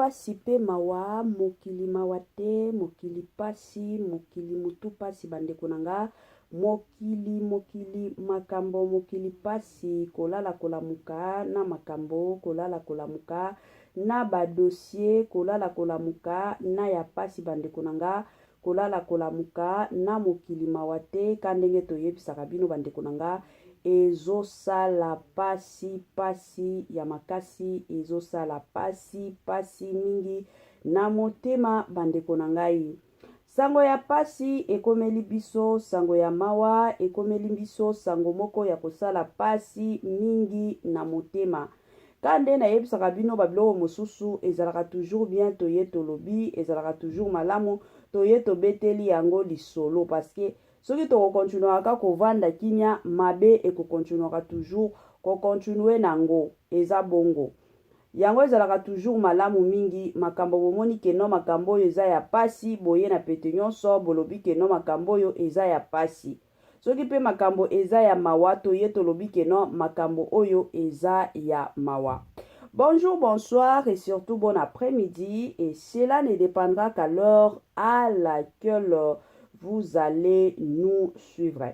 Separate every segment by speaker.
Speaker 1: pasi pe mawa, mokili mawa te, mokili pasi, mokili mutu pasi ba ndeko na nga, mokili mokili makambo mokili pasi, kolala kolamuka na makambo, kolala kolamuka na ba dossier, kolala kolamuka na ya pasi ba ndeko na nga, Kolala kolamuka na mokili mawa te ka ndenge toyebisaka bino ba ndeko na nga ezosala pasi pasi ya makasi ezosala pasi pasi mingi na motema ba ndeko na ngai sango ya pasi ekomeli biso sango ya mawa ekomeli biso sango moko ya kosala pasi mingi na motema Ka nde nayebisaka bino ba biloko mosusu ezalaka toujours bien toye tolobi ezalaka toujours malamu toye tobeteli yango lisolo parce que soki toko continuaka ka kovanda kimia mabe eko continuaka toujours ko continuer nango eza bongo yango ezalaka toujours malamu mingi makambo bomoni que non makambo oyo eza ya pasi boye na pete nyonso bolobi que non makambo oyo eza ya pasi Soki pe makambo eza ya mawa toye tolobi que non makambo oyo eza ya mawa. Bonjour, bonsoir et surtout bon après-midi et cela ne dépendra qu'à l'heure à laquelle vous allez nous suivre.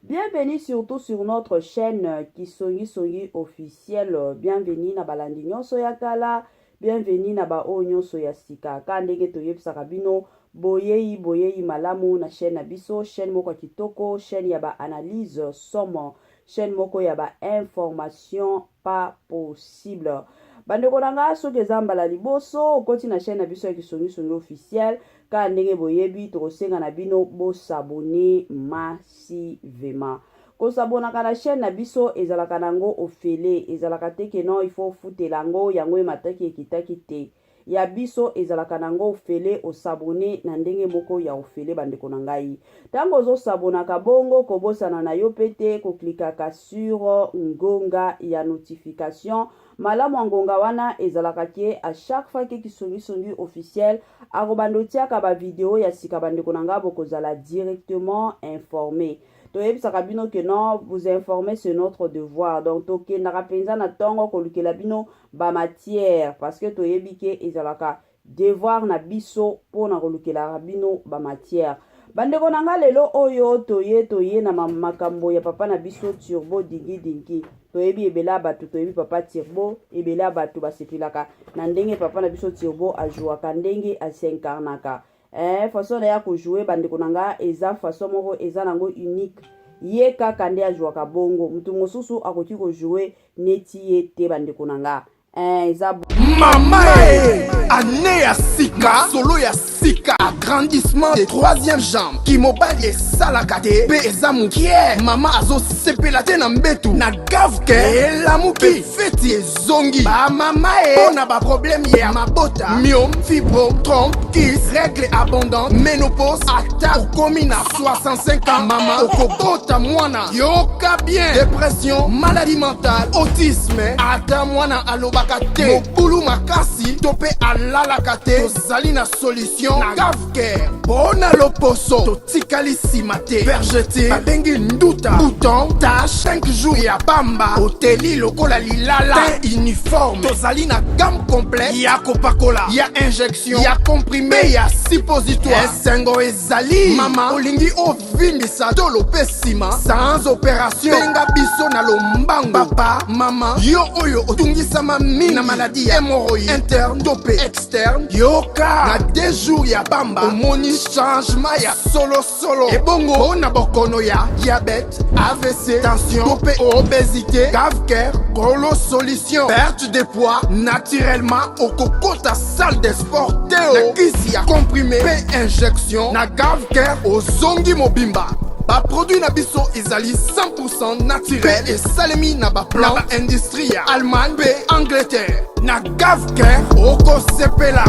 Speaker 1: Bienvenue surtout sur notre chaîne Kisongi Songi officiel. Bienvenue na balandi nyonso ya kala, Bienvenue na ba oyo nionso ya sika. Kaka ndenge toyebisaka bino, boyeyi boyeyi malamu na chaine na biso, chaine moko ya kitoko, chaine ya ba analyse somo, chaine moko ya ba information pas possible. Bandeko na nga, soki eza mbala liboso okoti na chaine na biso ya Kisongisongi officiel, kaka ndenge boyebi, tokosenga na bino bo s'abonner massivement. Ko s'abonnaka na chaine na biso ezalaka nango ofele, ezalaka te que non il faut ofutela yango, yango emataki ekitaki te. Ya biso ezalaka nango ofele, o s'abonner na ndenge moko ya ofele ba ndeko na ngai. Tango ozo s'abonnaka bongo kobosana na yo pe te ko clickaka sur ngonga ya notification. Malamu ya ngonga wana ezalaka que à chaque fois que Kisongisongi officiel akobanda otiaka ba video ya sika ba ndeko na ngai bokozala directement informe. Toyebisaka bino que non, vous informer c'est notre devoir. Donc tokendaka penza na tongo kolukela bino ba matière parce que toyebi ke ezalaka devoir na biso pona kolukelaka bino ba matière. Bandeko na nga lelo oyo toye toye na makambo ya papa na biso Turbo Dingi Dingi. Toyebi ebele ya bato toyebi papa Turbo, ebele ya bato basepelaka na ndenge papa na biso Turbo ajouaka ndenge a s'incarnaka. Eh, façon na ya ko jouer bandeko na nga eza façon moko eza nango unique. Ye kaka nde ajouaka bongo, mutu mosusu akoki ko jouer neti ye te bandeko na nga. Eh, eza
Speaker 2: Mama e année ya sika solo ya sika agrandissement de troisième jambe kimobali esalaka te mpe eza mokie mama azosepela te na mbetu na gavke elamuki Feti ezongi ba mama e mpo na ba problème ya mabota myome fibrome trompe kyste règle abondante ménopause ata okomi na 65 ans mama okobota mwana yoka bien dépression maladie mentale autisme ata mwana alobaka te mobulu makasi to mpe alalaka te tozali na solution na gavcare mpo na loposo totikali nsima te vergeture babengi nduta bouton tache 5 jours ya pamba oteli lokola lilala teint uniforme tozali na gamme complète ya kopakola ya injection ya comprime ya suppositoire esengo ezali mama olingi ovimbisa tolo mpe nsima sans opération benga biso na lombango papa mama yo oyo otungisama mingi na maladi ya hémorroïde interne to mpe externe yoka na 2 jours ya pamba omoni changement ya solo solo ebongo mpo na bokono ya diabète avc tension to mpe obésité gavcare kolo solution perte de poids naturellement okokota salle de sport te na kisi ya comprime mpe injection na gavcare ozongi mobimba baproduit na biso ezali 100 naturel mpe esalemi na baplan na baindustrie ya allemagne mpe angleterre na gavcare okosepela.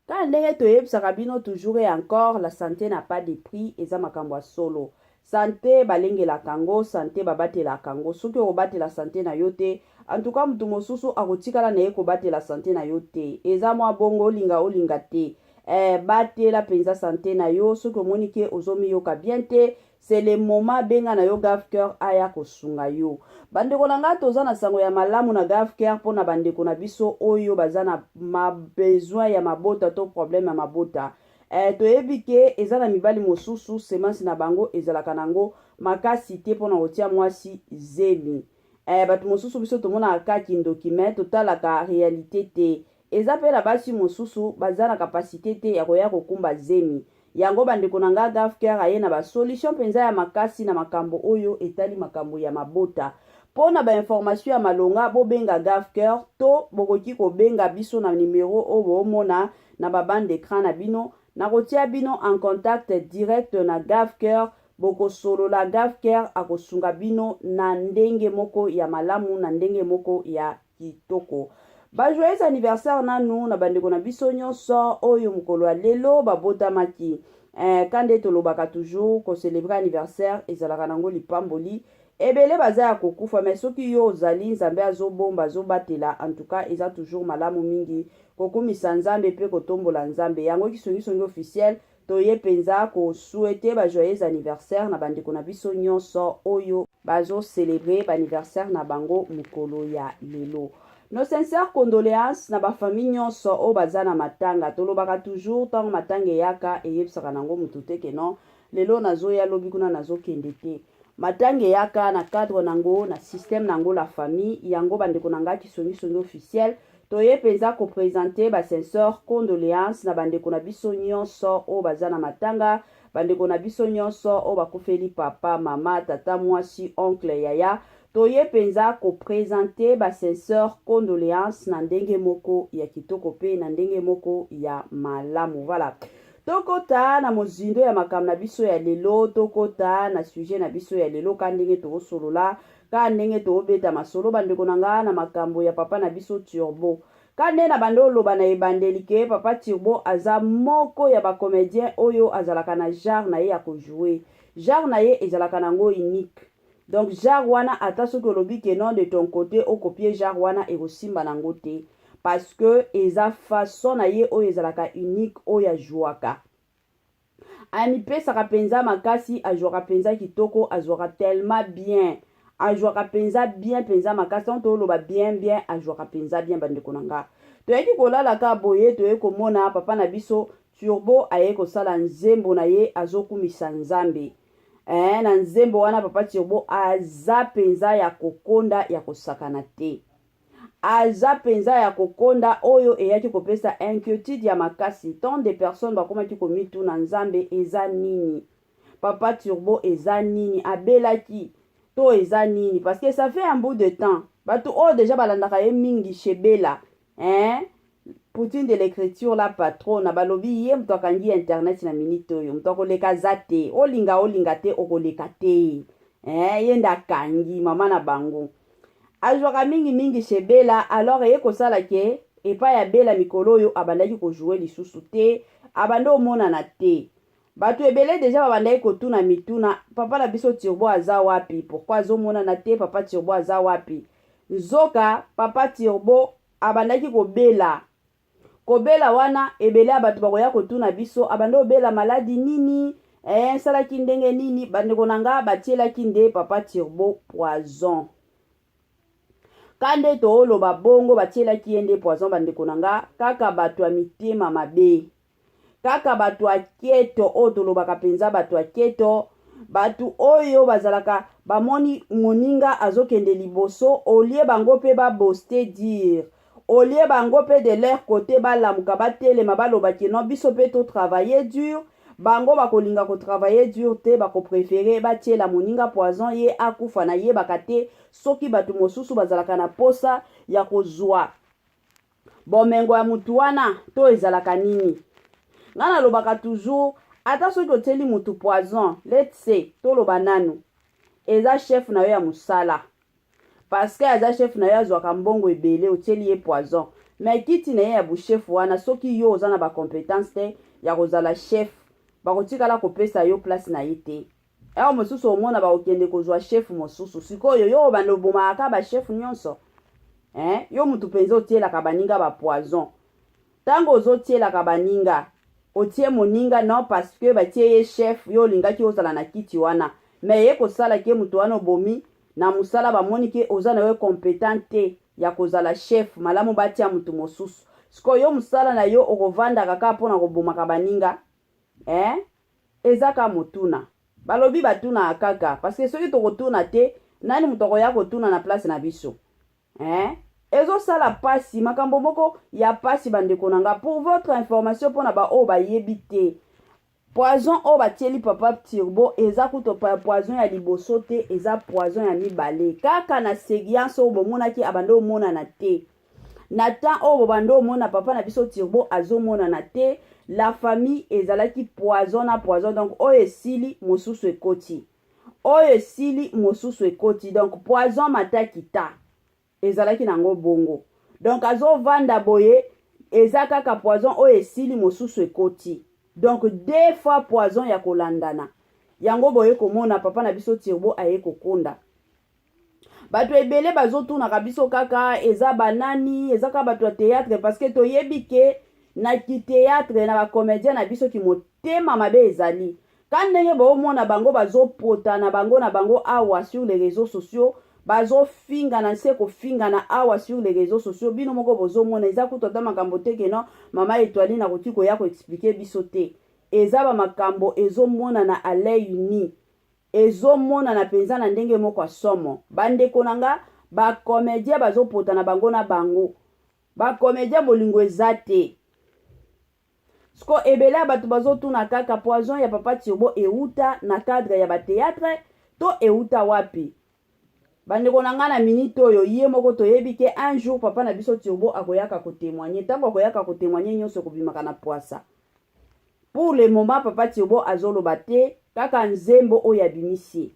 Speaker 1: Kaka ndenge toyebisaka bino toujours et encore la sante n'a pas de prix eza makambo ya solo. Sante balengelaka yango, sante babatelaka yango. Soki okobatela sante na yo te, en tout cas mutu mosusu akotikala na ye kobatela sante na yo te. Eza mwa bongo olinga olinga te. Eh, batela mpenza sante na yo. Soki omoni ke ozomiyoka bien te, c'est le moment, benga na yo Gave Cœur aya kosunga yo. Bandeko na ngai, toza na sango ya malamu na Gave Cœur mpona bandeko na biso oyo baza na mabesoin ya mabota to problème ya mabota. Toyebi ke eza na mibali mosusu, semence na bango ezalaka nango makasi te mpona kotia mwasi zemi. Bato mosusu, biso tomonaka kaka kindoki, mais totalaka réalité te. Eza mpe na basi mosusu baza na capacité te ya koya kokumba zemi yango. Bandeko na nga, Gave Cœur aye na basolution mpenza ya makasi na makambo oyo etali makambo ya mabota. Mpo na bainformation ya malonga, bobenga Gave Cœur to bokoki kobenga biso na numero oyo boomona na babande d'écran na bino. Nakotia bino en contact direct na Gave Cœur. Bokosolola, Gave Cœur akosunga bino na ndenge moko ya malamu, na ndenge moko ya kitoko. Bajoyeux anniversaire nanu na bandeko na biso nyonso oyo mokolo ya lelo babotamaki. Ka nde tolobaka toujours, kocélébrer anniversaire ezalaka nango lipamboli. Ebele baza ya kokufa, mais soki yo ozali, Nzambe azobomba, azobatela. En tout cas, eza toujours malamu mingi kokumisa Nzambe mpe kotombola Nzambe. Yango Kisongisongi Officiel toye mpenza kosouhaiter bajoyeux anniversaire na bandeko na biso nyonso oyo bazocélébrer baanniversaire na bango mokolo ya lelo. Nos sincères condoléances na bafamille nyonso oyo baza na matanga. Tolobaka toujours, ntango matanga eyaka, eyebisaka nango motu te ke non, lelo nazoya, lobi kuna nazokende te. Matanga eyaka na cadre nango, na système nango, la famille. Yango bandeko na ngai, Kisongisongi Officiel toye mpenza koprésenter basincères condoléances na bandeko na biso nyonso oyo baza na matanga, bandeko na biso nyonso oyo bakufeli papa, mama, tata, mwasi, oncle, yaya. Toye mpenza koprésenter basincères condoléances na ndenge moko ya kitoko mpe na ndenge moko ya malamu. Voilà, tokota na mozindo ya makambo na biso ya lelo, tokota na sujet na biso ya lelo. Ka ndenge tokosolola, ka ndenge tobeta masolo, bandeko na nga, na makambo ya papa na biso Turbo. Ka nde na bando oloba na ebandeli ke papa Turbo aza moko ya bacomédien oyo azalaka na genre na ye ya kojouer. Genre na ye ezalaka nango unique. Donc genre wana, ata soki olobi ke non, de ton côté ocopier genre wana, ekosimba nango te, parce que eza façon na ye oyo ezalaka unique, oyo ajwaka, amipesaka mpenza makasi, azwaka mpenza kitoko, azwaka tellement bien, azwaka mpenza bien, mpenza makasi. Ntango toloba bien bien, azwaka mpenza bien. Bandeko na nga, toyaki kolala ka boye, toye komona papa na biso Turbo aye kosala nzembo na ye, azokumisa Nzambe. Na nzembo wana, papa Turbo aza mpenza ya kokonda, ya kosakana te, aza mpenza ya kokonda. Oyo eyaki kopesa inquiétude ya makasi. Tant de personnes bakomaki komituna: Nzambe, eza nini? Papa Turbo eza nini? Abelaki to eza nini? Parce que ça fait un bout de temps, bato oyo déjà balandaka ye mingi, Shebela, hein? Poutine de l'écriture, la patronne, balobi ye moto akangi internet na minute oyo. Moto akoleka aza te. Olinga, olinga te, okoleka te, eh, ye nde akangi mama na bango. Azwaka mingimingi Shebela. Alors eye kosala ke epai ya Bela, mikolo oyo abandaki kojouer lisusu te, abandi omonana te. Bato ebele déjà babandaki kotuna mituna: papa na biso Turbo aza wapi? Pourquoi azomonana te? Papa Turbo aza wapi? Nzoka papa Turbo abandaki kobela. Kobela wana, ebele ya bato bakoya kotuna biso: abandi obela maladi nini? Esalaki ndenge nini? Bandeko na nga, batielaki nde papa Turbo poison. Ka nde tooloba bongo, batielaki ye nde poison. Bandeko na nga, kaka bato ya mitema mabe, kaka bato ya keto, oyo tolobaka mpenza bato ya keto, bato oyo bazalaka bamoni moninga azokende liboso, au lieu bango mpe babosser dur, au lieu bango mpe de leur côté balamuka, batelema, balobaki: non, biso mpe totravailler dur. Bango bakolinga kotravailler dur te, bakopréférer batiela moninga poison, ye akufa. Nayebaka te soki bato mosusu bazalaka na posa ya kozwa bomengo ya mutu wana to ezalaka nini. Ngai nalobaka toujours, ata soki otieli mutu poison, let's say, toloba nanu eza chef na yo ya mosala, parce que aza chef na yo, azwaka mbongo ebele, otieli ye poison, mais kiti na ye ya buchef wana, soki yo oza na bacompétence te ya kozala chef, bakotikala kopesa yo place na ye te. Awa mosusu omona bakokende kozwa chef mosusu. Sikoyo yo obanda obomaka bachef nyonso, eh? Yo mutu mpenza otielaka baninga bapoison, ntango ozotielaka baninga Otie moninga non parce que batie ye chef, yo olingaki ozala na kiti wana, mais eye kosala ke moto wana obomi na mosala, bamoni ke oza na yo competent te ya kozala chef, malamu batia moto mosusu. Sikoyo yo mosala na yo okovandaka kaka mpona kobomaka baninga, eh? Eza ka motuna. Balobi batunaka kaka parce que soki tokotuna te, nani moto akoya kotuna na place na biso, eh? Ezosala pasi, makambo moko ya pasi, bandeko na nga. Pour votre information, mpona baoyo bayebi te, poison oyo batieli papa Turbo eza kutu poison ya liboso te, eza poison ya mibale. Kaka na séance oyo bomonaki abanda omonana te, na temps oyo bobanda omona papa na biso Turbo azomonana te, la famille, ezalaki poison na poison. Donc oyo esili, mosusu ekoti, oyo esili, mosusu ekoti. Donc poison matakita ezalaki nango bongo. Donc azovanda boye, eza kaka poison oyo esili, mosusu ekoti. Donc deux fois poison ya kolandana. Yango boye komona papa na biso Turbo aye kokonda. Bato ebele bazotunaka biso kaka eza banani, eza kaka bato ya théâtre, parce que toyebi ke na kithéâtre na bacomédien na biso, kimotema mabe ezali ka ndenge boomona bango bazopota na bango na bango awa sur les réseaux sociaux, bazofingana nse kofingana awa sur les réseaux sociaux. Bino moko bozomona, eza kutu ata makambo te ke non, mama Etoile nakoki koya koexpliquer biso te. Eza bamakambo ezomonana à l'œil nu, ezomonana mpenza na ndenge moko ya somo. Bandeko na nga, bacomédien bazopota na bango na bango, bacomédien bolingo eza te. Siko ebele ya bato bazotuna kaka poison ya papa Turbo euta na cadre ya bathéâtre to euta wapi? Bandeko na ngai, na minute oyo ye moko toyebi ke un jour papa na biso Turbo akoyaka kotémoigner. Ntango akoyaka kotémoigner, nyonso ekobimaka na poisa. Pour le moment papa Turbo azoloba te, kaka nzembo oyo abimisi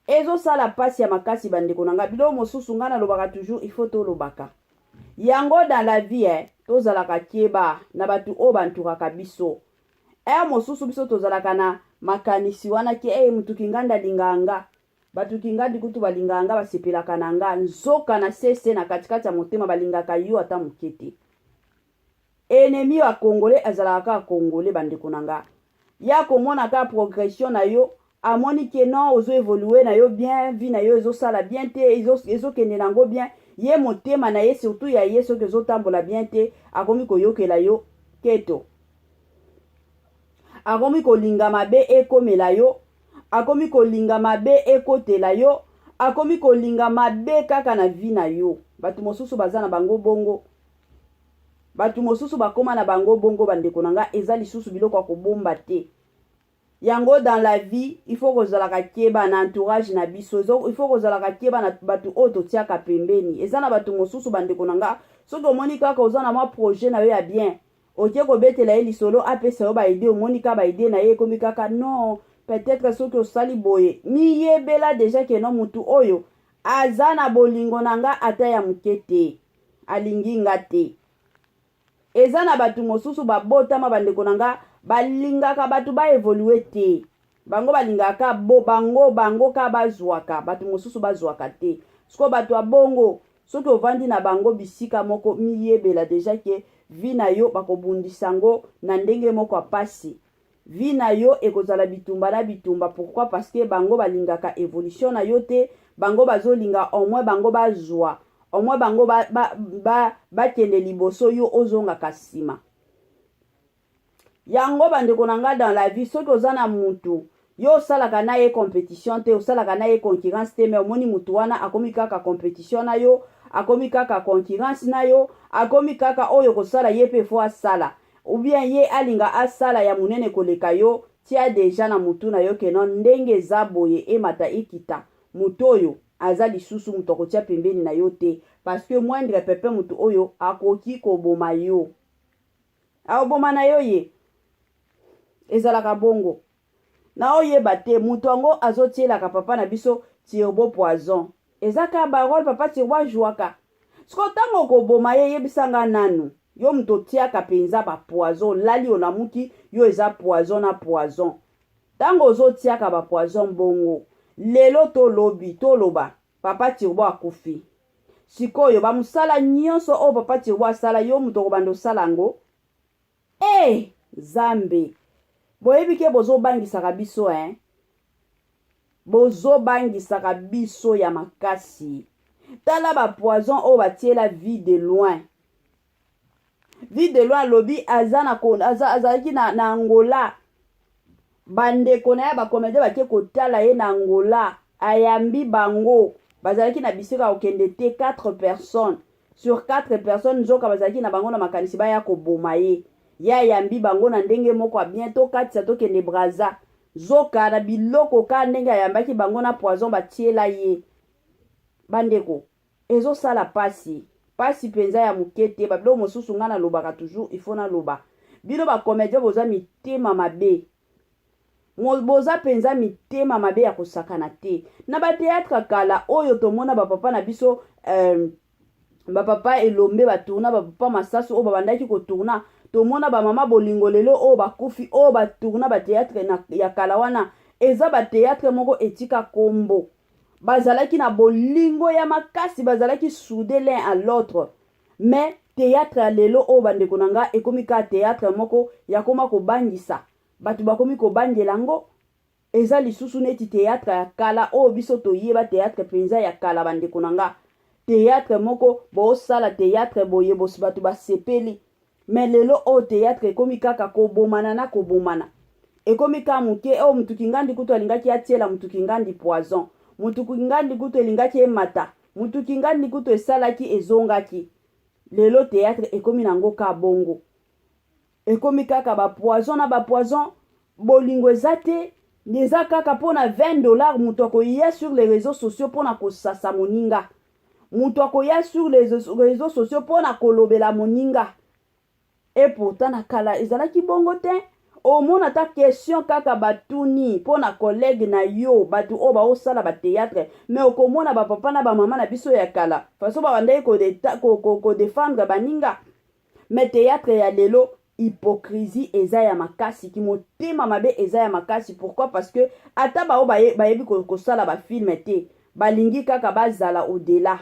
Speaker 1: ezosala mpasi ya makasi. Bandeko na ngai, biloko mosusu ngai nalobaka toujours, il faut tolobaka yango dans la vie, eh, tozalaka keba na bato oyo banturaka biso. Ere mosusu biso tozalaka na makanisi wana ke eye mutu kingandi alingaka nga, bato kingandi kutu balingaka nga, basepelaka na nga. Nzoka na sese na katikati ya motema balingaka yo ata moke te. Ennemi ya Congolais azalaka kaka Congolais. Bandeko na nga, ya komona kaka progression na yo, amoni ke non, ozoévoluer na yo bien, vie na yo ezosala bien te, ezokende nango bien, ye motema na ye, surtout ya ye, soki ezotambola bien te, akomi koyokela yo keto, akomi kolinga mabe ekomela yo, akomi kolinga mabe ekotela yo, akomi kolinga mabe kaka na vie na yo. Bato mosusu baza na bango bongo, bato mosusu bakóma na bango bongo. Bandeko na nga, eza lisusu biloko ya kobomba te. Yango dans la vie il faut kozalaka keba na entourage na biso, il faut kozalaka keba na bato oyo totiaka pembeni. Eza na bato mosusu, bandeko na nga, soki omoni kaka oza na mwa projet na yo ya bien, otie kobetela ye lisolo, apesa yo baidées, omoni kaka baidées na ye ekomi kaka non, peut-être soki osali boye, miyebela déjà ke non, mutu oyo aza na bolingo na nga ata ya moke te, alingi nga te. Eza na bato mosusu babotama, bandeko na nga, balingaka bato baévoluer te. Bango balingaka bo bango bango ka bazwaka, bato mosusu bazwaka te. Sikoyo bato ya bongo, soki ovandi na bango bisika moko, miyebela déjà ke vie na yo bakobundisa yango na ndenge moko ya pasi. Vie na yo ekozala bitumba na bitumba. Pourquoi? Parce que bango balingaka évolution na yo te. Bango bazolinga au moins bango bazwa, au moins bango bakende ba, ba, ba liboso, yo ozongaka nsima. Yango bandeko na nga, dans la vie, soki oza na mutu, yo osalaka na ye compétition te, osalaka na ye concurrence te, mais omoni mutu wana akomi kaka compétition na yo, akomi kaka concurrence na yo, akomi kaka oyo kosala ye mpe faut asala, ou bien ye alinga asala ya monene koleka yo, tia déjà na mutu na yo ke non, ndenge eza boye, emata ekita, motu oyo aza lisusu moto akotia pembeni na yo te, parce que moindre pépin, motu oyo akoki koboma yo, akoboma na yo ye. Ezalaka bongo na oyeba te moto yango azotielaka papa na biso Turbo poison, eza kaka barôle papa Turbo ajwaka. Siko ntango okoboma ye, yebisanga nanu, yo moto otiaka mpenza bapoison, olali olamuki, yo eza poison na poison. Ntango ozotiaka bapoison bongo, lelo tolobi, toloba papa Turbo akufi, sikoyo bamosala nyonso oyo papa Turbo asala, yo moto okobanda osala yango e. Nzambe. Boyebi ke bozobangisaka biso hein? Bozobangisaka biso ya makasi. Tala ba poison oyo batiela vie de loin. Vie de loin alobi aza na aza azalaki na, na Angola. Bandeko na ye ba comedien bake kotala ye na Angola, ayambi bango. Bazalaki na bisika ya kokende te 4 personnes. Sur 4 personnes nzoka bazalaki na bango na makanisi baya koboma ye. Ye ayambi bango na ndenge moko ya bien tokatisa tokende Brazza. Zoka na biloko ka ndenge ayambaki bango na poison batiela ye. Bandeko, ezosala pasi. Pasi penza ya moke te. Ba biloko mosusu nga nalobaka toujours il faut naloba. Bino ba comediens boza mitema mabe. Boza penza mitema mabe ya kosakana te. Na ba theatre kala oyo tomona ba papa na biso euh, ba papa Elombe ba tourna, ba papa Masasu oyo babandaki ko tourna, tomona ba mama Bolingo lelo oyo bakufi oyo ba tourna ba theatre na, ya kala wana eza ba theatre moko etika kombo. Bazalaki na bolingo ya makasi, bazalaki soude l'un à l'autre. Mais theatre ya lelo oyo bandeko na nga ekomi kaka theatre moko ya koma kobangisa. Bato bakomi kobangela yango. Eza lisusu neti theatre ya kala oyo biso toyeba theatre penza ya kala bandeko na nga. Theatre moko bosala theatre boye bos bato basepeli. Mais lelo oyo theatre ekomi kaka kobomana na kobomana. Ekomi kaka moke oyo mutu kingandi kutu alingaki atiela mutu kingandi poison. Mutu kingandi kutu elingaki emata. Mutu kingandi kutu esalaki ezongaki. Lelo theatre ekomi nango ka bongo. Ekomi kaka ba poison na ba poison. Bolingo eza te. Eza kaka pona 20 dollars mutu akoya sur les reseaux sociaux pona kosasa moninga. Mutu akoya sur les reseaux sociaux pona kolobela moninga. Et pourtant na kala ezalaki bongo te. Omona ata question kaka batuni pona collègue na yo, batu oyo baosala ba theatre, mais okomona ba papa na ba mama na biso ya kala façon babandaki ko defendre baninga. Mais theatre ya lelo hypocrisie eza ya makasi, kimotema mabe eza ya makasi. Pourquoi? Parce que ata bao bayebi kosala ba film te, balingi kaka bazala au-delà.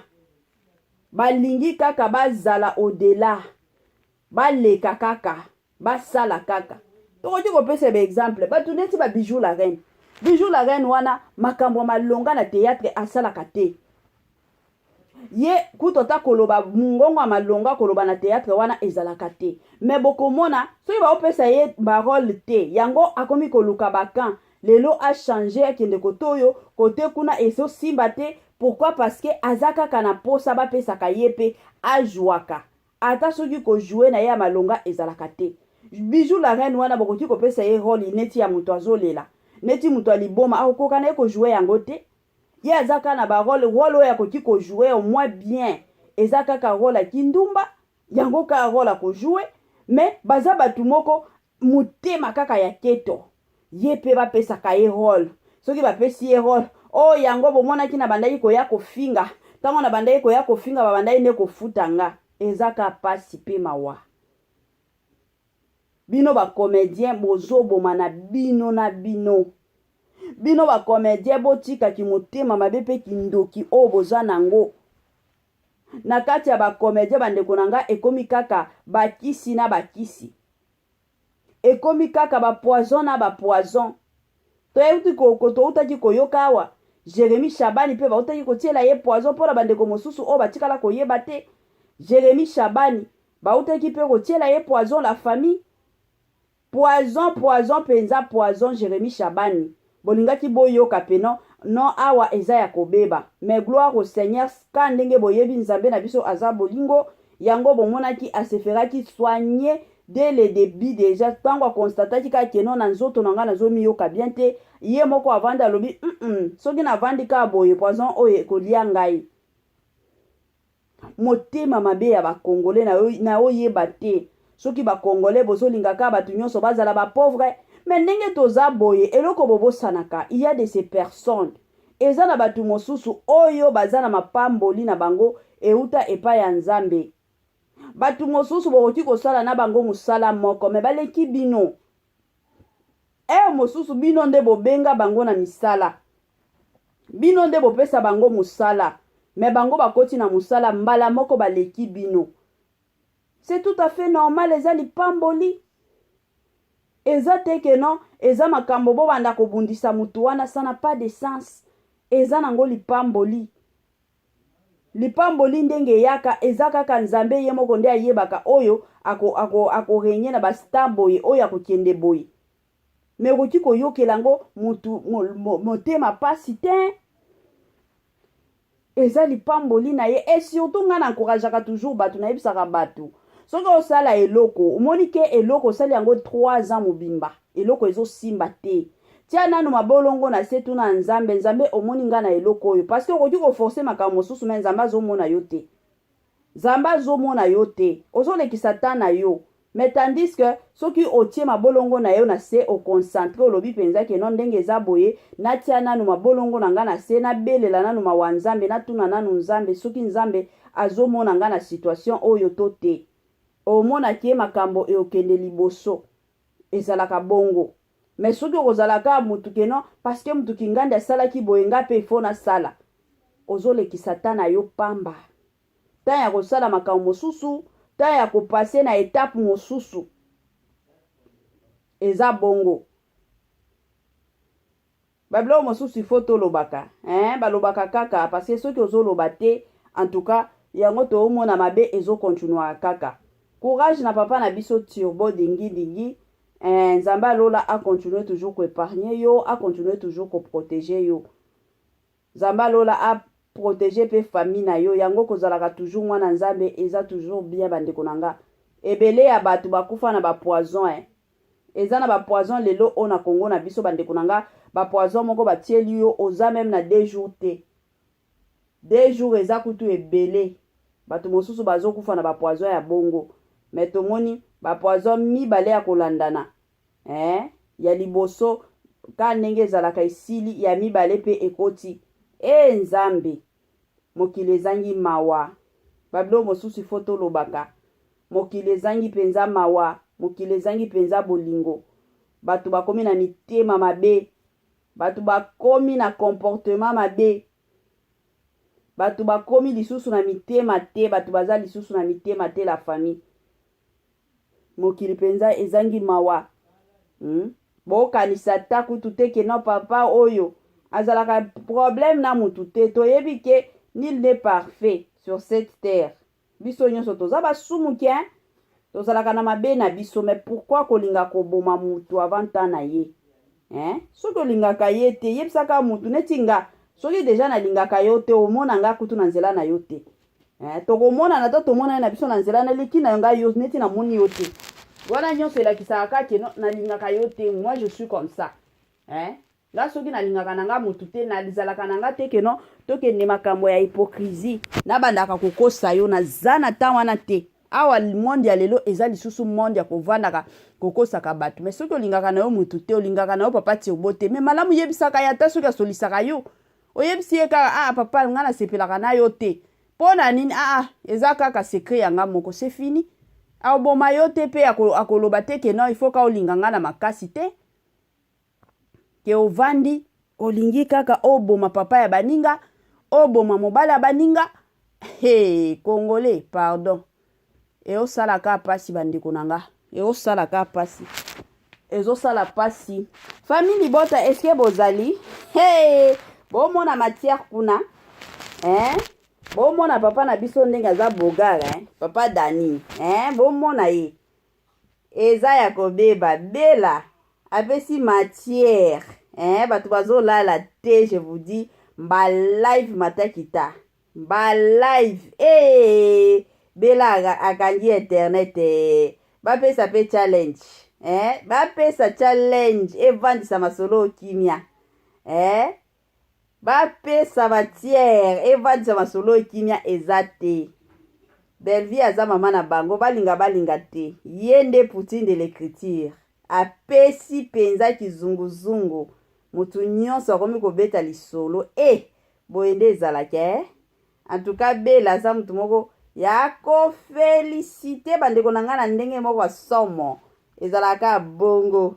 Speaker 1: Balingi kaka bazala au-delà. Baleka kaka, basala kaka. Tokoki kopesa ba exemple, bato neti ba Bijou la Reine. Bijou la Reine wana makambo ya malonga na theatre asalaka te. Ye kutu ata koloba mungongo ya malonga koloba na theatre wana ezalaka te. Mais bokomona soki baopesa ye ba role te, yango akomi koluka ba camp. Lelo a changer akende kote oyo, kote kuna ezosimba te. Pourquoi? Parce que aza kaka na posa bapesaka ye pe ajouaka. Ata soki ko jouer na ye ya malonga ezalaka te. Bijou la reine wana bokoki kopesa ye role neti ya moto azolela, neti moto ya liboma, akokoka na ye ko jouer yango te. Ye aza kaka na ba role, role oyo akoki ko jouer au moins bien eza kaka role ya kindumba, yango kaka role ako jouer, mais baza batu moko motema kaka ya keto. Ye pe bapesaka ye role, soki bapesi ye role, oh yango bomonaki na bandaki koya kofinga, tango na bandaki koya kofinga babandaki nde kofuta nga. Eza kaka pasi pe mawa. Bino ba comediens bozo bomana bino na bino. Bino ba comediens botika kimotema mabe pe kindoki oyo boza nango. Na kati ya ba comediens bandeko na nga ekomi kaka ba kisi na ba kisi. Ekomi kaka ba poison na ba poison. Toyeuti ko, ko, toutaki koyoka awa Jeremie Shabani pe bautaki kotiela ye poison mpo na bandeko mosusu oyo batikala koyeba te. Jeremie Shabani bautaki pe kotiela ye poison la famille. Poison poison penza poison Jeremie Shabani bolingaki boyoka pe non non awa eza ya kobeba mais gloire au Seigneur ska ndenge boyebi Nzambe na biso aza bolingo yango bomonaki a se feraki soigner dès le debut dejà tango a constataki kaka que non na nzoto na nga nazo miyoka bien te ye moko avandi alobi hum soki navandi kaka boye poison oyo ekolia ngai. Motema mabe ya ba congolais na oyeba te soki ba congolais bozolinga kaka batu nyonso bazala ba pauvre mais ndenge toza boye eloko bobosanaka il ya de ces personnes eza na batu mosusu oyo baza na mapamboli na bango euta epai ya Nzambe batu mosusu bokoki kosala na bango mosala moko mais baleki bino heure mosusu bino nde bobenga bango na misala Bino nde bopesa bango musala mais bango bakoti na musala mbala moko baleki bino. C'est tout à fait normal eza lipamboli. Eza te que non eza makambo bobanda kobundisa mutu wana ça n'a pas de sens. Eza nango lipamboli. Lipamboli ndenge eyaka eza kaka Nzambe ye moko nde ayebaka oyo ako ako ako regner na ba star boye oyo akokende boye. Mais okoki koyokela yango mutu motema pasi te. Eza lipamboli na ye et surtout nga na encourageaka toujours batu nayebisaka batu soki osala eloko omoni ke eloko osali yango 3 ans mobimba eloko ezosimba te tia nanu mabolongo na se tuna nzambe nzambe omoni nga na eloko oyo parce que okoki koforce makambo mosusu me nzambe azomona yo te Nzambe azo mona yo te ozo lekisa temps na yo mais tandis que soki otie mabolongo nayo na se o concentre olobi penza que non ndenge eza boye natia nanu mabolongo na nga na se nabelela nanu mawa Nzambe natuna nanu Nzambe soki Nzambe azo mona nga na situation oyo to te omona ke makambo eokende liboso ezalaka bongo mais soki okozala kaka mutu ke non parce que mutu kingandi asalaki boye nga pe il faut nasala ozolekisa temps na yo pamba temps ya kosala makambo mosusu temps ya kopase na etape mosusu eza bongo babiloko mosusu ifo tolobaka eh, balobaka kaka parce que soki ozoloba te en tout cas yango toomona mabe ezokontinuaka kaka courage na papa na biso turbo dingi dingi eh, nzambe alola acontinue toujours koépargne yo acontinue toujours koprotege yo Nzambe ya lola a proteger pe famille na yo yango kozalaka toujours mwana nzambe eza toujours bien ba ndeko na nga ebele ya batu bakufa na ba poison eh eza na ba poison lelo oyo na Congo na biso ba ndeko na nga ba poison moko batieli yo oza meme na deux jours te deux jours eza kutu ebele bato mosusu bazokufa na ba poison ya bongo mais tomoni ba poison mibale ya kolandana Eeh ya liboso ka ndenge ezalaka esili ya mibale pe ekoti ee nzambe mokili ezangi mawa ba biloko mosusu il faut tolobaka mokili ezangi penza mawa mokili ezangi penza bolingo bato bakomi na mitema mabe bato bakomi na comportement mabe bato bakomi lisusu na mitema te bato baza lisusu na mitema te la famille Mokili penza ezangi mawa hum bokanisa ata kutu te ke non papa oyo azalaka problème na mutu te toyebi ke nul n'est parfait sur cette terre biso nyonso toza basumuki hein tozalaka na mabe na biso mais pourquoi kolinga koboma mutu avant temps na ye hein soki olingaka ye te yebisaka mutu neti nga soki deja nalingaka yo te omona nga kutu na nzela na yo te Eh, tokomonana to tomonani na biso na nzela naleki na ngai yo neti namoni yo te wana nyonso elakisaka kaka ke nalingaka yo te moi je suis comme ça eh? nga soki nalingaka na nga motu te nazalaka na nga te ke no tokende makambo ya hypocrisie nabandaka kokosa yo naza na temps wana te awa monde ya lelo eza lisusu monde ya kovandaka kokosaka bato me soki olingaka na yo motu te olingaka na yo papa tirbo te me malamu yebisaka ye ata soki asolisaka yo Oyebisi ye kaka ah papa nga nasepelaka na yo te mpo na nini ah, ah eza kaka secret ya nga moko c'est fini akoboma yo te mpe akoloba te ke non il faut ka olinga nga na makasi te ke ovandi olingi kaka oboma papa ya baninga oboma mobali ya baninga hey, congolais pardon Eosala ka pasi ba ndeko na nga. Eosala ka pasi. Ezosala pasi. Famille libota est-ce que bozali? Hey! Bomona matière kuna. Hein? Bomona papa na biso ndenge aza bogar hein? Papa Dani, hein? Bomona ye. Eza ya kobeba Bella apesi matière. Hein? Bato bazolala te, je vous dis, mba live matakita. Ba live eeh Bella akangi internet eh bapesa pe challenge eh bapesa challenge evandisa masolo kimia eh bapesa matière evandisa masolo kimia eza te Bellevue aza mama na bango balinga balinga te ye nde Poutine de l'écriture apesi penza kizunguzungu mutu nyonso akomi kobeta lisolo eh Boye nde ezalaka eh. En tout cas Bella aza mutu moko ya ko feliciter bandeko na ngai na ndenge moko ya somo. Ezalaka bongo.